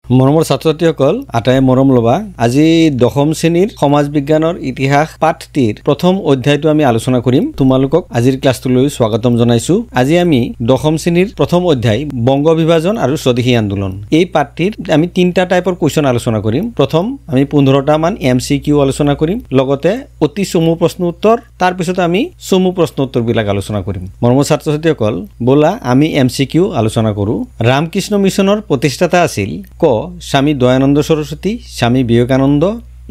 মৰমৰ ছাত্ৰ ছাত্ৰীসকল, আটায়ে মৰম ল'বা। আজি দশম শ্ৰেণীৰ সমাজ বিজ্ঞানৰ ইতিহাস পাঠটিৰ প্ৰথম অধ্যায়টো আমি আলোচনা কৰিম। তোমালোকক আজিৰ ক্লাছটোলৈ স্বাগতম জনাইছো। আজি আমি দশম শ্ৰেণীৰ প্ৰথম অধ্যায় বংগ বিভাজন আৰু স্বদেশী আন্দোলন, এই পাঠটিৰ আমি তিনিটা টাইপৰ কুৱেশ্যন আলোচনা কৰিম। প্ৰথম আমি 15টামান MCQ আলোচনা কৰিম, লগতে অতি চমু প্ৰশ্ন উত্তৰ, তাৰপিছত আমি চমু প্ৰশ্ন উত্তৰবিলাক আলোচনা কৰিম। মৰমৰ ছাত্ৰ ছাত্ৰীসকল, ব'লা আমি MCQ আলোচনা কৰোঁ। ৰামকৃষ্ণ মিছনৰ প্ৰতিষ্ঠাতা আছিল ক স্বামী দয়ানন্দ সৰস্বতী, স্বামী বিবেকানন্দ,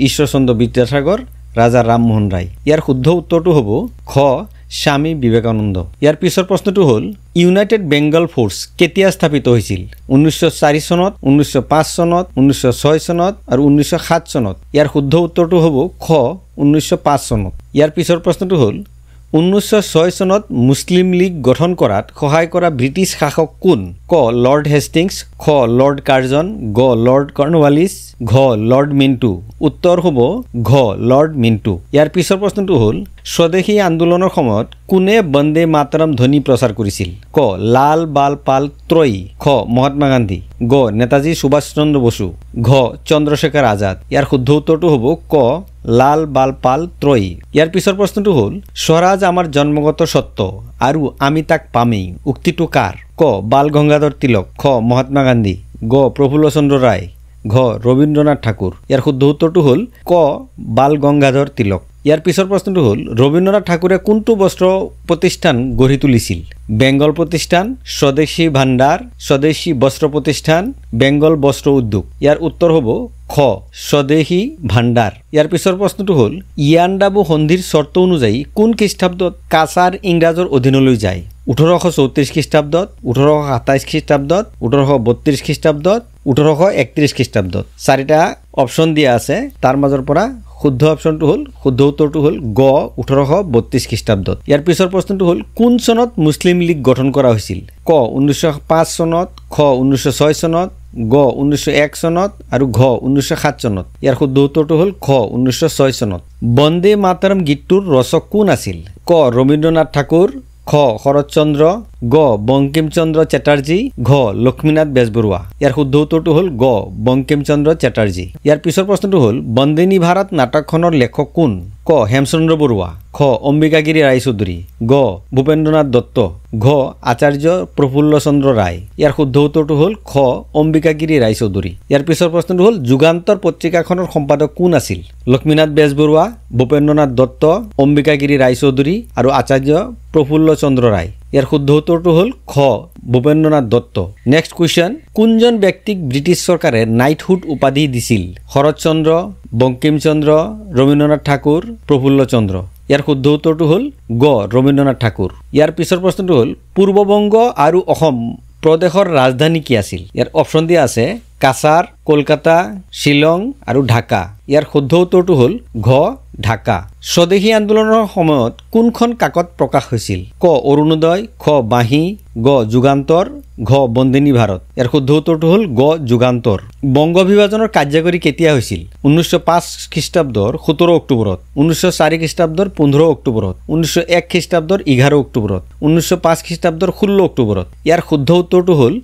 ঈশ্বৰচন্দ্ৰ বিদ্যাসাগৰ, ৰাজা ৰামমোহন ৰায়। ইয়াৰ শুদ্ধ উত্তৰটো হ'ব খ স্বামী বিবেকানন্দ। ইয়াৰ পিছৰ প্ৰশ্নটো হ'ল ইউনাইটেড বেংগল ফ'ৰ্চ কেতিয়া স্থাপিত হৈছিল? 1904 চনত, 1905 চনত, 1906 চনত আৰু 1907 চনত। ইয়াৰ শুদ্ধ উত্তৰটো হ'ব খ 1905 চনত। ইয়াৰ পিছৰ প্ৰশ্নটো হ'ল 1906 চনত মুছলিম লীগ গঠন কৰাত সহায় কৰা ব্ৰিটিছ শাসক কোন? ক লৰ্ড হেষ্টিংছ, খ লৰ্ড কাৰ্জন, গ লৰ্ড কৰ্ণৱালিছ, ঘ লৰ্ড মিণ্টু। উত্তৰ হ'ব ঘ লৰ্ড মিণ্টু। ইয়াৰ পিছৰ প্ৰশ্নটো হ'ল স্বদেশী আন্দোলনৰ সময়ত কোনে বন্দে মাতৰম ধ্বনি প্ৰচাৰ কৰিছিল? ক লাল বাল পাল ত্ৰয়ী, খ মহাত্মা গান্ধী, গ নেতাজী সুভাষ চন্দ্ৰ বসু, ঘ চন্দ্ৰশেখৰ আজাদ। ইয়াৰ শুদ্ধ উত্তৰটো হ'ব ক লাল বাল পাল ত্ৰয়ী। ইয়াৰ পিছৰ প্ৰশ্নটো হ'ল স্বৰাজ আমাৰ জন্মগত সত্ব আৰু আমি তাক পামেই, উক্তিটো কাৰ? ক বাল গংগাধৰ তিলক, খ মহাত্মা গান্ধী, গ প্ৰফুল্ল চন্দ্ৰ ৰায়, ঘ ৰবীন্দ্ৰনাথ ঠাকুৰ। ইয়াৰ শুদ্ধ উত্তৰটো হ'ল ক বাল গংগাধৰ তিলক। ইয়াৰ পিছৰ প্ৰশ্নটো হ'ল ৰবীন্দ্ৰনাথ ঠাকুৰে কোনটো বস্ত্ৰ প্ৰতিষ্ঠান গঢ়ি তুলিছিল? বেংগল প্ৰতিষ্ঠান, স্বদেশী ভাণ্ডাৰ, স্বদেশী বস্ত্ৰ প্ৰতিষ্ঠান, বেংগল বস্ত্ৰ উদ্যোগ। ইয়াৰ উত্তৰ হ'ব খ স্বদেশী ভাণ্ডাৰ। ইয়াৰ পিছৰ প্ৰশ্নটো হ'ল ইয়াণ্ডাবু সন্ধিৰ চৰ্ত অনুযায়ী কোন খ্ৰীষ্টাব্দত কাছাৰ ইংৰাজৰ অধীনলৈ যায়? 1834 খ্ৰীষ্টাব্দত, 1827 খ্ৰীষ্টাব্দত, 1832 খ্ৰীষ্টাব্দত, 1831 খ্ৰীষ্টাব্দত। চাৰিটা অপশ্যন দিয়া আছে, তাৰ মাজৰ পৰা শুদ্ধ অপশ্যনটো হ'ল, শুদ্ধ উত্তৰটো হ'ল গ 1832 খ্ৰীষ্টাব্দত। ইয়াৰ পিছৰ প্ৰশ্নটো হ'ল কোন চনত মুছলিম লীগ গঠন কৰা হৈছিল? ক 1905 চনত, খ 1906 চনত, গ 1901 চনত আৰু ঘ 1907 চনত। ইয়াৰ শুদ্ধ উত্তৰটো হ'ল খ 1906 চনত। বন্দে মাতৰম গীতটোৰ ৰচক কোন আছিল? ক ৰবীন্দ্ৰনাথ ঠাকুৰ, খ শৰৎচন্দ্ৰ, গ বংকিমচন্দ্ৰ চেটাৰ্জী, ঘ লক্ষ্মীনাথ বেজবৰুৱা। ইয়াৰ শুদ্ধ উত্তৰটো হ'ল গ বংকিমচন্দ্ৰ চেটাৰ্জী। ইয়াৰ পিছৰ প্ৰশ্নটো হ'ল বন্দিনী ভাৰত নাটকখনৰ লেখক কোন? ক হেমচন্দ্ৰ বৰুৱা, খ অম্বিকাগিৰি ৰায়চৌধুৰী, গ ভূপেন্দ্ৰনাথ দত্ত, ঘ আচাৰ্য প্ৰফুল্ল চন্দ্ৰ ৰায়। ইয়াৰ শুদ্ধ উত্তৰটো হ'ল খ অম্বিকাগিৰি ৰায়চৌধুৰী। ইয়াৰ পিছৰ প্ৰশ্নটো হ'ল যুগান্তৰ পত্ৰিকাখনৰ সম্পাদক কোন আছিল? লক্ষ্মীনাথ বেজবৰুৱা, ভূপেন্দ্ৰনাথ দত্ত, অম্বিকাগিৰি ৰায়চৌধুৰী আৰু আচাৰ্য প্ৰফুল্ল চন্দ্ৰ ৰায়। ইয়াৰ শুদ্ধ উত্তৰটো হ'ল খ ভূপেন্দ্ৰনাথ দত্ত। নেক্সট কুৱেশ্যন, কোনজন ব্যক্তিক ব্ৰিটিছ চৰকাৰে নাইটহুড উপাধি দিছিল? শৰৎচন্দ্ৰ, বংকিমচন্দ্ৰ, ৰবীন্দ্ৰনাথ ঠাকুৰ, প্ৰফুল্ল চন্দ্ৰ। ইয়াৰ শুদ্ধ উত্তৰটো হ'ল গ ৰবীন্দ্ৰনাথ ঠাকুৰ। ইয়াৰ পিছৰ প্ৰশ্নটো হ'ল পূৰ্ববংগ আৰু অসম প্ৰদেশৰ ৰাজধানী কি আছিল? ইয়াৰ অপশ্যন দিয়া আছে কাছাৰ, কলকাতা, শ্বিলং আৰু ঢাকা। ইয়াৰ শুদ্ধ উত্তৰটো হ'ল ঘ ঢাকা। স্বদেশী আন্দোলনৰ সময়ত কোনখন কাকত প্ৰকাশ হৈছিল? ক অৰুণোদয়, খ বাঁহী, গ যুগান্তৰ, ঘ বন্দিনী ভাৰত। ইয়াৰ শুদ্ধ উত্তৰটো হ'ল গ যুগান্তৰ। বংগ বিভাজনৰ কাৰ্যকৰী কেতিয়া হৈছিল? 1905 খ্ৰীষ্টাব্দৰ 17 অক্টোবৰত, 1904 খ্ৰীষ্টাব্দৰ 15 অক্টোবৰত, 1901 খ্ৰীষ্টাব্দৰ 11 অক্টোবৰত, 1905 খ্ৰীষ্টাব্দৰ 16 অক্টোবৰত। ইয়াৰ শুদ্ধ উত্তৰটো হ'ল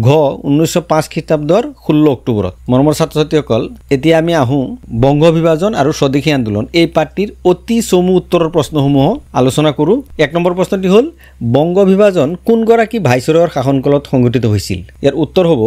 ঘ 1905 খ্ৰীষ্টাব্দৰ 16 অক্টোবৰত। মৰমৰ ছাত্ৰ ছাত্ৰীসকল, এতিয়া আমি আহোঁ বংগ বিভাজন আৰু স্বদেশী আন্দোলন এই পাঠটিৰ অতি চমু উত্তৰৰ প্ৰশ্নসমূহ আলোচনা কৰোঁ। 1 নম্বৰ প্ৰশ্নটি হ'ল বংগ বিভাজন কোনগৰাকী ভাইচৰয়ৰ শাসনকালত সংঘটিত হৈছিল? ইয়াৰ উত্তৰ হ'ব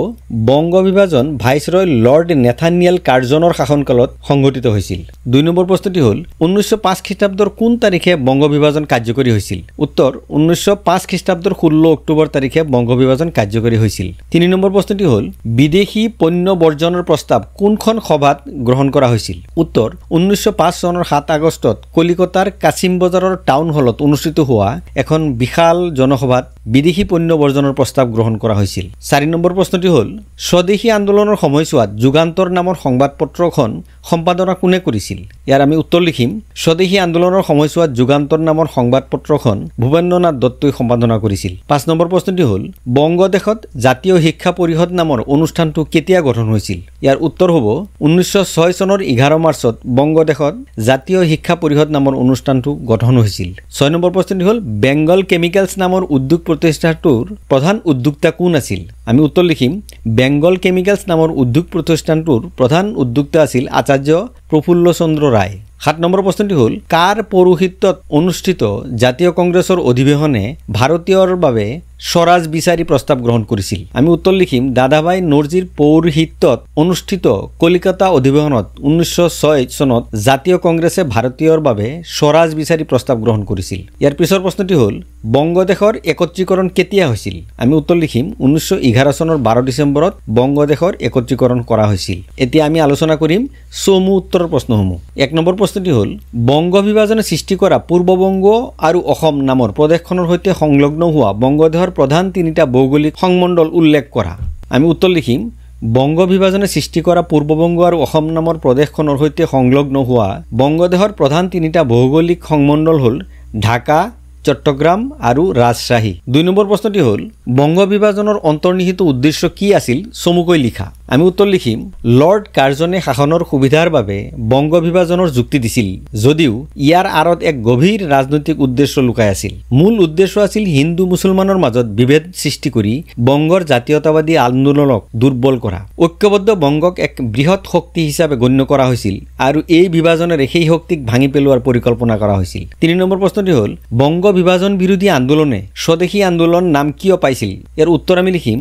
বংগ বিভাজন ভাইচৰয় লৰ্ড নেথানিয়েল কাৰ্জনৰ শাসনকালত সংঘটিত হৈছিল। 2 নম্বৰ প্ৰশ্নটি হ'ল 1905 খ্ৰীষ্টাব্দৰ কোন তাৰিখে বংগ বিভাজন কাৰ্যকৰী হৈছিল? উত্তৰ 1905 খ্ৰীষ্টাব্দৰ 16 অক্টোবৰ তাৰিখে বংগ বিভাজন কাৰ্যকৰী হৈছিল। 3 নম্বৰ প্ৰশ্নটি হ'ল বিদেশী পণ্য বৰ্জনৰ প্ৰস্তাৱ কোনখন সভাত গ্ৰহণ কৰা হৈছিল? উত্তৰ 1905 চনৰ 7 আগষ্টত কলিকতাৰ কাছিম বজাৰৰ টাউন হলত অনুষ্ঠিত হোৱা এখন বিশাল জনসভাত বিদেশী পণ্য বৰ্জনৰ প্ৰস্তাৱ গ্ৰহণ কৰা হৈছিল। 4 নম্বৰ প্ৰশ্নটি হ'ল স্বদেশী আন্দোলনৰ সময়ছোৱাত যুগান্তৰ নামৰ সংবাদপত্ৰখন সম্পাদনা কোনে কৰিছিল? ইয়াৰ আমি উত্তৰ লিখিম স্বদেশী আন্দোলনৰ সময়ছোৱাত যুগান্তৰ নামৰ সংবাদপত্ৰখন ভূপেন্দ্ৰনাথ দত্তই সম্পাদনা কৰিছিল। 5 নম্বৰ প্ৰশ্নটি হ'ল বংগদেশত জাতীয় শিক্ষা পৰিষদ নামৰ অনুষ্ঠানটো কেতিয়া গঠন হৈছিল? ইয়াৰ উত্তৰ হ'ব 1906 চনৰ 11 মাৰ্চত বংগদেশত জাতীয় শিক্ষা পৰিষদ নামৰ অনুষ্ঠানটো গঠন হৈছিল। 6 নম্বৰ প্ৰশ্নটি হ'ল বেংগল কেমিকেলছ নামৰ উদ্যোগ প্ৰতিষ্ঠানটোৰ প্ৰধান উদ্যোক্তা কোন আছিল? আমি উত্তৰ লিখিম, বেংগল কেমিকেলছ নামৰ উদ্যোগ প্ৰতিষ্ঠানটোৰ প্ৰধান উদ্যোক্তা আছিল আচাৰ্য প্ৰফুল্ল চন্দ্ৰ ৰায়। 7 নম্বৰ প্ৰশ্নটি হ'ল, কাৰ পৌৰোহিত্যত অনুষ্ঠিত জাতীয় কংগ্ৰেছৰ অধিৱেশনে ভাৰতীয়ৰ বাবে স্বৰাজ বিচাৰি প্ৰস্তাৱ গ্ৰহণ কৰিছিল? আমি উত্তৰ লিখিম, দাদাভাই নৌৰজীৰ পৌৰোহিত্যত অনুষ্ঠিত কলিকতা অধিৱেশনত 1906 চনত জাতীয় কংগ্ৰেছে ভাৰতীয়ৰ বাবে স্বৰাজ বিচাৰি প্ৰস্তাৱ গ্ৰহণ কৰিছিল। ইয়াৰ পিছৰ প্ৰশ্নটি হ'ল, বংগদেশৰ একত্ৰীকৰণ কেতিয়া হৈছিল? আমি উত্তৰ লিখিম, 1911 চনৰ 12 ডিচেম্বৰত বংগদেশৰ একত্ৰীকৰণ কৰা হৈছিল। এতিয়া আমি আলোচনা কৰিম চমু উত্তৰৰ প্ৰশ্নসমূহ। 1 নম্বৰ প্ৰশ্নটি হ'ল, বংগ বিভাজনে সৃষ্টি কৰা পূৰ্ববংগ আৰু অসম নামৰ প্ৰদেশখনৰ সৈতে সংলগ্ন হোৱা বংগদেশৰ প্ৰধান তিনিটা ভৌগোলিক সংমণ্ডল উল্লেখ কৰা। আমি উত্তৰ লিখিম, বংগ বিভাজনে সৃষ্টি কৰা পূৰ্ববংগ আৰু অসম নামৰ প্ৰদেশখনৰ সৈতে সংলগ্ন হোৱা বংগদেশৰ প্ৰধান তিনিটা ভৌগোলিক সংমণ্ডল হ'ল ঢাকা, চট্টগ্ৰাম আৰু ৰাজশাহী। 2 নম্বৰ প্ৰশ্নটি হ'ল, বংগ বিভাজনৰ অন্তৰ্নিহিত উদ্দেশ্য কি আছিল চমুকৈ লিখা। আমি উত্তৰ লিখিম, লৰ্ড কাৰ্জনে শাসনৰ সুবিধাৰ বাবে বংগ বিভাজনৰ যুক্তি দিছিল যদিও ইয়াৰ আঁৰত এক গভীৰ ৰাজনৈতিক উদ্দেশ্য লুকাই আছিল। মূল উদ্দেশ্য আছিল হিন্দু মুছলমানৰ মাজত বিভেদ সৃষ্টি কৰি বংগৰ জাতীয়তাবাদী আন্দোলনক দুৰ্বল কৰা। ঐক্যবদ্ধ বংগক এক বৃহৎ শক্তি হিচাপে গণ্য কৰা হৈছিল আৰু এই বিভাজনেৰে সেই শক্তিক ভাঙি পেলোৱাৰ পৰিকল্পনা কৰা হৈছিল। 3 নম্বৰ প্ৰশ্নটি হ'ল, বংগ বিভাজন বিৰোধী আন্দোলনে স্বদেশী আন্দোলন নাম কিয় পাইছিল? ইয়াৰ উত্তৰ আমি লিখিম,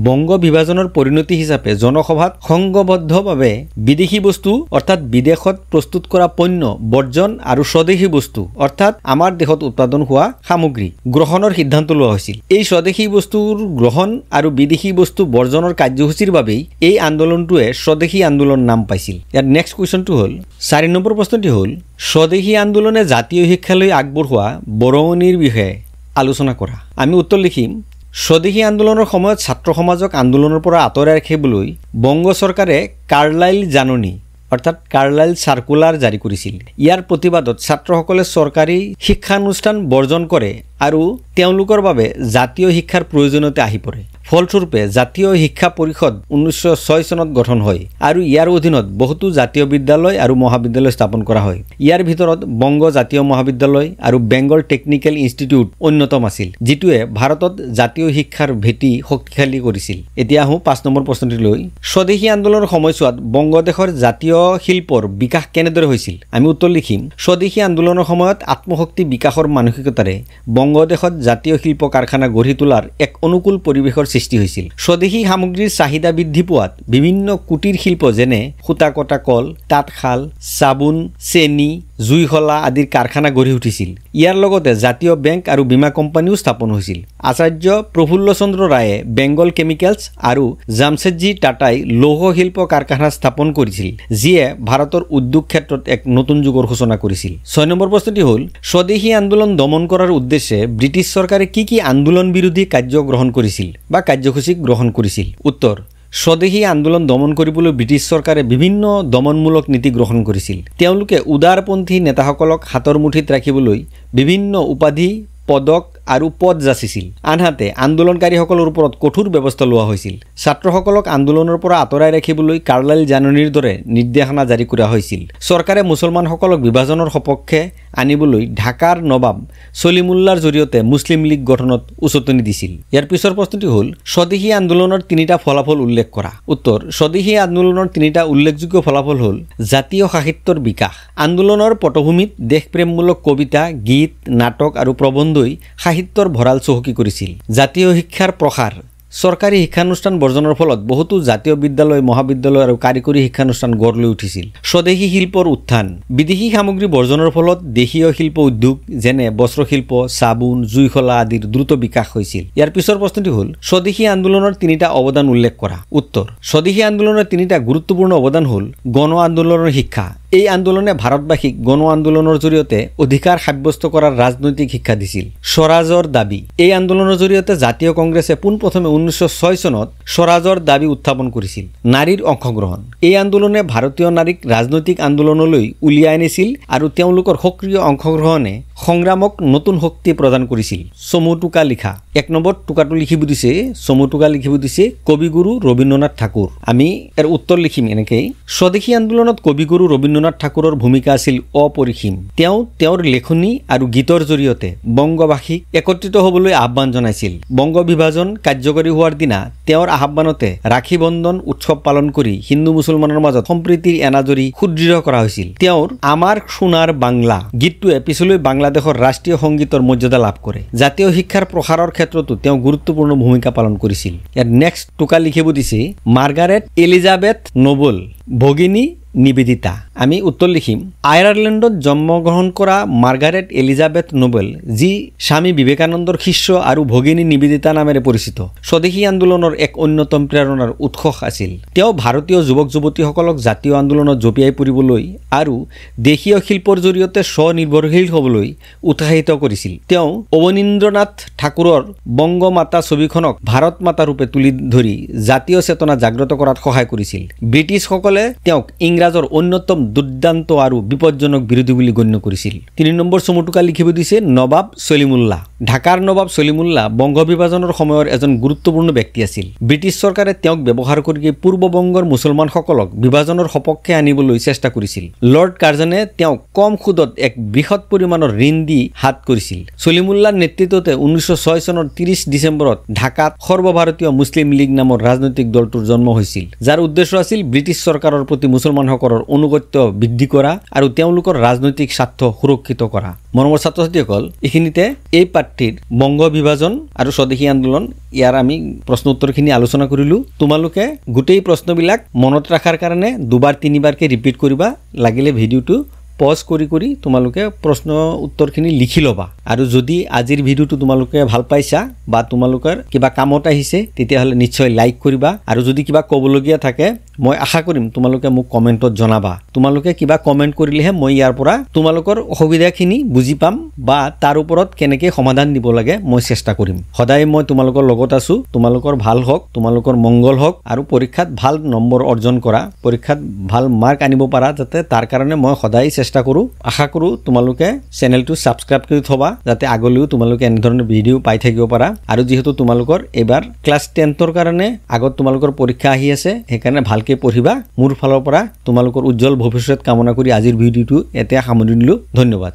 বংগ বিভাজনৰ পৰিণতি হিচাপে জনসভাত সংঘবদ্ধভাৱে বিদেশী বস্তু অৰ্থাৎ বিদেশত প্ৰস্তুত কৰা পণ্য বৰ্জন আৰু স্বদেশী বস্তু অৰ্থাৎ আমাৰ দেশত উৎপাদন হোৱা সামগ্ৰী গ্ৰহণৰ সিদ্ধান্ত লোৱা হৈছিল। এই স্বদেশী বস্তুৰ গ্ৰহণ আৰু বিদেশী বস্তু বৰ্জনৰ কাৰ্যসূচীৰ বাবেই এই আন্দোলনটোৱে স্বদেশী আন্দোলন নাম পাইছিল। ইয়াৰ নেক্সট কুৱেশ্যনটো হ'ল, 4 নম্বৰ প্ৰশ্নটি হ'ল, স্বদেশী আন্দোলনে জাতীয় শিক্ষালৈ আগবঢ়োৱা বৰঙণিৰ বিষয়ে আলোচনা কৰা। আমি উত্তৰ লিখিম, স্বদেশী আন্দোলনৰ সময়ত ছাত্ৰ সমাজক আন্দোলনৰ পৰা আঁতৰাই ৰাখিবলৈ বংগ চৰকাৰে কাৰ্লাইল জাননী অৰ্থাৎ কাৰ্লাইল চাৰ্কুলাৰ জাৰি কৰিছিল। ইয়াৰ প্ৰতিবাদত ছাত্ৰসকলে চৰকাৰী শিক্ষানুষ্ঠান বৰ্জন কৰে আৰু তেওঁলোকৰ বাবে জাতীয় শিক্ষাৰ প্ৰয়োজনীয়তা আহি পৰে। ফলস্বৰূপে জাতীয় শিক্ষা পৰিষদ 1906 চনত গঠন হয় আৰু ইয়াৰ অধীনত বহুতো জাতীয় বিদ্যালয় আৰু মহাবিদ্যালয় স্থাপন কৰা হয়। ইয়াৰ ভিতৰত বংগ জাতীয় মহাবিদ্যালয় আৰু বেংগল টেকনিকেল ইনষ্টিটিউট অন্যতম আছিল, যিটোৱে ভাৰতত জাতীয় শিক্ষাৰ ভেটি শক্তিশালী কৰিছিল। এতিয়া আহোঁ 5 নম্বৰ প্ৰশ্নটিলৈ। স্বদেশী আন্দোলনৰ সময়ছোৱাত বংগদেশৰ জাতীয় শিল্পৰ বিকাশ কেনেদৰে হৈছিল? আমি উত্তৰ লিখিম, স্বদেশী আন্দোলনৰ সময়ত আত্মশক্তি বিকাশৰ মানসিকতাৰে বংগদেশত জাতীয় শিল্প কাৰখানা গঢ়ি তোলাৰ এক অনুকূল পৰিৱেশৰ সৃষ্টি হৈছিল। স্বদেশী সামগ্ৰীৰ চাহিদা বৃদ্ধি পোৱাত বিভিন্ন কুটিৰ শিল্প যেনে সূতা কটা কল, তাঁতশাল, চাবোন, চেনি, জুইশলা আদিৰ কাৰখানা গঢ়ি উঠিছিল। ইয়াৰ লগতে জাতীয় বেংক আৰু বীমা কোম্পানীও স্থাপন হৈছিল। আচাৰ্য প্ৰফুল্ল চন্দ্ৰ ৰায়ে বেংগল কেমিকেলছ আৰু জামছেদজী টাটাই লৌহ শিল্প কাৰখানা স্থাপন কৰিছিল, যিয়ে ভাৰতৰ উদ্যোগ ক্ষেত্ৰত এক নতুন যুগৰ সূচনা কৰিছিল। 6 নম্বৰ প্ৰশ্নটি হ'ল, স্বদেশী আন্দোলন দমন কৰাৰ উদ্দেশ্যে ব্ৰিটিছ চৰকাৰে কি কি আন্দোলন বিৰোধী কাৰ্য গ্ৰহণ কৰিছিল বা কাৰ্যসূচী গ্ৰহণ কৰিছিল? উত্তৰ, স্বদেশী আন্দোলন দমন কৰিবলৈ ব্ৰিটিছ চৰকাৰে বিভিন্ন দমনমূলক নীতি গ্ৰহণ কৰিছিল। তেওঁলোকে উদাৰপন্থী নেতাসকলক হাতৰ মুঠিত ৰাখিবলৈ বিভিন্ন উপাধি, পদক আৰু পদ যাচিছিল। আনহাতে আন্দোলনকাৰীসকলৰ ওপৰত কঠোৰ ব্যৱস্থা লোৱা হৈছিল। ছাত্ৰসকলক আন্দোলনৰ পৰা আঁতৰাই ৰাখিবলৈ কাৰ্লাইল জাননীৰ দৰে নিৰ্দেশনা জাৰি কৰা হৈছিল। চৰকাৰে মুছলমানসকলক বিভাজনৰ সপক্ষে আনিবলৈ ঢাকাৰ নবাব চলিমুল্লাৰ জৰিয়তে মুছলিম লীগ গঠনত উচটনি দিছিল। ইয়াৰ পিছৰ প্ৰশ্নটি হ'ল, স্বদেশী আন্দোলনৰ তিনিটা ফলাফল উল্লেখ কৰা। উত্তৰ, স্বদেশী আন্দোলনৰ তিনিটা উল্লেখযোগ্য ফলাফল হ'ল জাতীয় সাহিত্যৰ বিকাশ। আন্দোলনৰ পটভূমিত দেশপ্ৰেমমূলক কবিতা, গীত, নাটক আৰু প্ৰবন্ধই সাহিত্যৰ ভঁৰাল চহকী কৰিছিল। জাতীয় শিক্ষাৰ প্ৰসাৰ। চৰকাৰী শিক্ষানুষ্ঠান বৰ্জনৰ ফলত বহুতো জাতীয় বিদ্যালয়, মহাবিদ্যালয় আৰু কাৰিকৰী শিক্ষানুষ্ঠান গঢ় লৈ উঠিছিল। স্বদেশী শিল্পৰ উত্থান। বিদেশী সামগ্ৰী বৰ্জনৰ ফলত দেশীয় শিল্প উদ্যোগ যেনে বস্ত্ৰশিল্প, চাবোন, জুইশলা আদিৰ দ্ৰুত বিকাশ হৈছিল। ইয়াৰ পিছৰ প্ৰশ্নটি হ'ল, স্বদেশী আন্দোলনৰ তিনিটা অৱদান উল্লেখ কৰা। উত্তৰ, স্বদেশী আন্দোলনৰ তিনিটা গুৰুত্বপূৰ্ণ অৱদান হ'ল গণ আন্দোলনৰ শিক্ষা। এই আন্দোলনে ভাৰতবাসীক গণ আন্দোলনৰ জৰিয়তে অধিকাৰ সাব্যস্ত কৰাৰ ৰাজনৈতিক শিক্ষা দিছিল। স্বৰাজৰ দাবী। এই আন্দোলনৰ জৰিয়তে জাতীয় কংগ্ৰেছে পোনপ্ৰথমে 1906 চনত স্বৰাজৰ দাবী উত্থাপন কৰিছিল। নাৰীৰ অংশগ্ৰহণ। এই আন্দোলনে ভাৰতীয় নাৰীক ৰাজনৈতিক আন্দোলনলৈ উলিয়াই আনিছিল আৰু তেওঁলোকৰ সক্ৰিয় অংশগ্ৰহণে সংগ্ৰামক নতুন শক্তি প্ৰদান কৰিছিল। চমু টোকা লিখা। 1 নম্বৰ টোকাটো লিখিব দিছে, চমু টোকা লিখিব দিছে কবিগুৰু ৰবীন্দ্ৰনাথ ঠাকুৰ। আমি ইয়াৰ উত্তৰ লিখিম এনেকেই, স্বদেশী আন্দোলনত কবিগুৰু ৰবীন্দ্ৰ ৰবীন্দ্ৰনাথ ঠাকুৰৰ ভূমিকা আছিল অপৰিসীম। তেওঁ তেওঁৰ লেখনী আৰু গীতৰ জৰিয়তে বংগবাসীক একত্ৰিত হ'বলৈ আহ্বান জনাইছিল। বংগ বিভাজন কাৰ্যকৰী হোৱাৰ দিনা তেওঁৰ আহ্বানতে ৰাখী বন্ধন উৎসৱ পালন কৰি হিন্দু মুছলমানৰ মাজত সম্প্ৰীতিৰ এনাজৰী সুদৃঢ় কৰা হৈছিল। তেওঁৰ আমাৰ সোণাৰ বাংলা গীতটোৱে পিছলৈ বাংলাদেশৰ ৰাষ্ট্ৰীয় সংগীতৰ মৰ্যাদা লাভ কৰে। জাতীয় শিক্ষাৰ প্ৰসাৰৰ ক্ষেত্ৰতো তেওঁ গুৰুত্বপূৰ্ণ ভূমিকা পালন কৰিছিল। ইয়াত নেক্সট টোকা লিখিব দিছে মাৰ্গাৰেট এলিজাবেথ নোবেল, ভগিনী নিবেদিতা। আমি উত্তৰ লিখিম আয়াৰলেণ্ডত জন্মগ্ৰহণ কৰা মাৰ্গাৰেট এলিজাবেথ নোবেল, যি স্বামী বিবেকানন্দৰ শিষ্য আৰু ভগিনী নিবেদিতা নামেৰে পৰিচিত, স্বদেশী আন্দোলনৰ এক অন্যতম প্ৰেৰণাৰ উৎস আছিল। তেওঁ ভাৰতীয় যুৱক যুৱতীসকলক জাতীয় আন্দোলনত জঁপিয়াই পৰিবলৈ আৰু দেশীয় শিল্পৰ জৰিয়তে স্বনিৰ্ভৰশীল হ'বলৈ উৎসাহিত কৰিছিল। তেওঁ অৱনীন্দ্ৰনাথ ঠাকুৰৰ বংগমাতা ছবিখনক ভাৰত মাতা ৰূপে তুলি ধৰি জাতীয় চেতনা জাগ্ৰত কৰাত সহায় কৰিছিল। ব্ৰিটিছসকলে তেওঁক ইংৰাজৰ অন্যতম দুৰ্দান্ত আৰু বিপজ্জনক বিৰোধী বুলি গণ্য কৰিছিল। 3 নম্বৰ চমুটোকা লিখিব দিছে নবাব চলিমুল্লাহ। ঢাকাৰ নবাব চলিমুল্লাহ বংগ বিভাজনৰ সময়ৰ এজন গুৰুত্বপূৰ্ণ ব্যক্তি আছিল। ব্ৰিটিছ চৰকাৰে তেওঁক ব্যৱহাৰ কৰি পূৰ্ব বংগৰ মুছলমানসকলক বিভাজনৰ সপক্ষে আনিবলৈ চেষ্টা কৰিছিল। লৰ্ড কাৰ্জনে তেওঁক কম সুদত এক বৃহৎ পৰিমাণৰ ঋণ দি হাত কৰিছিল। চলিমুল্লাৰ নেতৃত্বতে 1906 চনৰ 30 ডিচেম্বৰত ঢাকাত সৰ্বভাৰতীয় মুছলিম লীগ নামৰ ৰাজনৈতিক দলটোৰ জন্ম হৈছিল, যাৰ উদ্দেশ্য আছিল ব্ৰিটিছ চৰকাৰৰ প্ৰতি মুছলমানসকলৰ অনুগত্য বৃদ্ধি কৰা আৰু তেওঁলোকৰ ৰাজনৈতিক স্বাৰ্থ সুৰক্ষিত কৰা। মৰমৰ ছাত্ৰ ছাত্ৰীসকল, এইখিনিতে এই পাঠটিৰ বংগ বিভাজন আৰু স্বদেশী আন্দোলন ইয়াৰ আমি প্ৰশ্ন উত্তৰখিনি আলোচনা কৰিলোঁ। তোমালোকে গোটেই প্ৰশ্নবিলাক মনত ৰখাৰ কাৰণে দুবাৰ তিনিবাৰকৈ ৰিপিট কৰিবা, লাগিলে ভিডিঅ'টো পজ কৰি কৰি তোমালোকে প্ৰশ্ন উত্তৰখিনি লিখি ল'বা। আৰু যদি আজিৰ ভিডিঅ'টো তোমালোকে ভাল পাইছা বা তোমালোকৰ কিবা কামত আহিছে তেতিয়াহ'লে নিশ্চয় লাইক কৰিবা। আৰু যদি কিবা ক'বলগীয়া থাকে মই আশা কৰিম তোমালোকে মোক কমেণ্টত জনাবা। তোমালোকে কিবা কমেণ্ট কৰিলেহে মই ইয়াৰ পৰা তোমালোকৰ অসুবিধাখিনি বুজি পাম বা তাৰ ওপৰত কেনেকৈ সমাধান দিব লাগে মই চেষ্টা কৰিম। সদায় মই তোমালোকৰ লগত আছোঁ। তোমালোকৰ ভাল হওক, তোমালোকৰ মংগল হওক আৰু পৰীক্ষাত ভাল নম্বৰ অৰ্জন কৰা, পৰীক্ষাত ভাল মাৰ্ক আনিব পাৰা যাতে তাৰ কাৰণে মই সদায় চেষ্টা কৰোঁ। আশা কৰোঁ তোমালোকে চেনেলটো ছাবস্ক্ৰাইব কৰি থবা যাতে আগলৈও তোমালোকে এনেধৰণৰ ভিডিঅ' পাই থাকিব পাৰা। আৰু যিহেতু তোমালোকৰ এইবাৰ ক্লাছ 10ৰ কাৰণে আগত তোমালোকৰ পৰীক্ষা আহি আছে, সেইকাৰণে ভালকৈ পঢ়িবা। মোৰ ফালৰ পৰা তোমালোকৰ উজ্জ্বল ভৱিষ্যত কামনা কৰি আজিৰ ভিডিঅ'টো এতিয়া সামৰি দিলোঁ। ধন্যবাদ।